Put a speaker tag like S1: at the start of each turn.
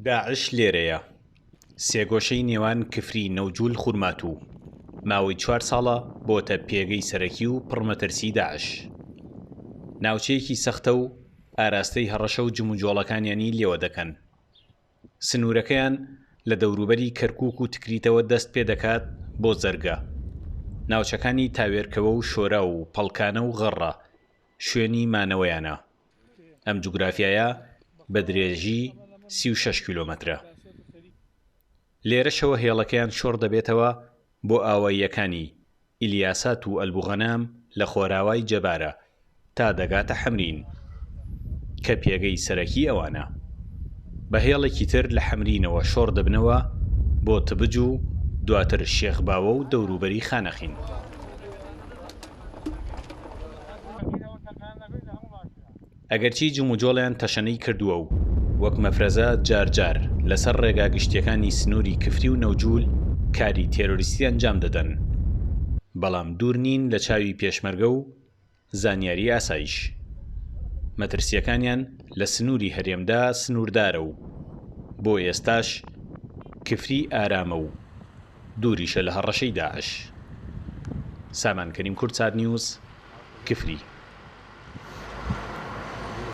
S1: داعش لێرەیە. سێگۆشەی نێوان کفری نەوجول خورماتوو، ماوەی چوار ساڵە بۆتە پێگەی سەرەکی و پڕ مەترسی داعش. ناوچەیەکی سەختە و ئاراستەی هەڕەشە و جموجۆڵەکانیانی لێوە دەکەن. سنوورەکەیان لە دەوروبەری کەرکووک و تکریتەوە دەست پێ دەکات بۆ زەرگە. ناوچەکانی تاوێرکەوە و شۆراو و پەڵکانە و غەڕە شوێنی مانەوەیانە. ئەم جوگرافیایە بە درێژی 36 کیلۆمەترە. لێرەشەوە هێڵەکەیان شۆڕ دەبێتەوە بۆ ئاواییەکانی ئیلیاسات و ئەلبوغەنام لە خۆراوای جەبارە تا دەگاتە حەمرین کە پێگەی سەرەکی ئەوانە. بە هێڵێکی تر لە حەمرینەوە شۆڕ دەبنەوە بۆ تبج و دواتر شێخ باوە و دەوروبەری خانەقین. ئەگەرچی جموجۆڵیان تەشەنەی کردووە و وەک مەفرەزە جار جار لەسەر ڕێگا گشتییەکانی سنووری کفری و نەوجول کاری تێرۆریستی ئەنجام دەدەن، بەڵام دوور نین لە چاوی پێشمەرگە و زانیاری ئاسایش. مەترسییەکانیان لە سنووری هەرێمدا سنووردارە و بۆ ئێستاش کفری ئارامە و دووریشە لە هەڕەشەی داعش. سامان کەریم کوردسات نیوز، کفری.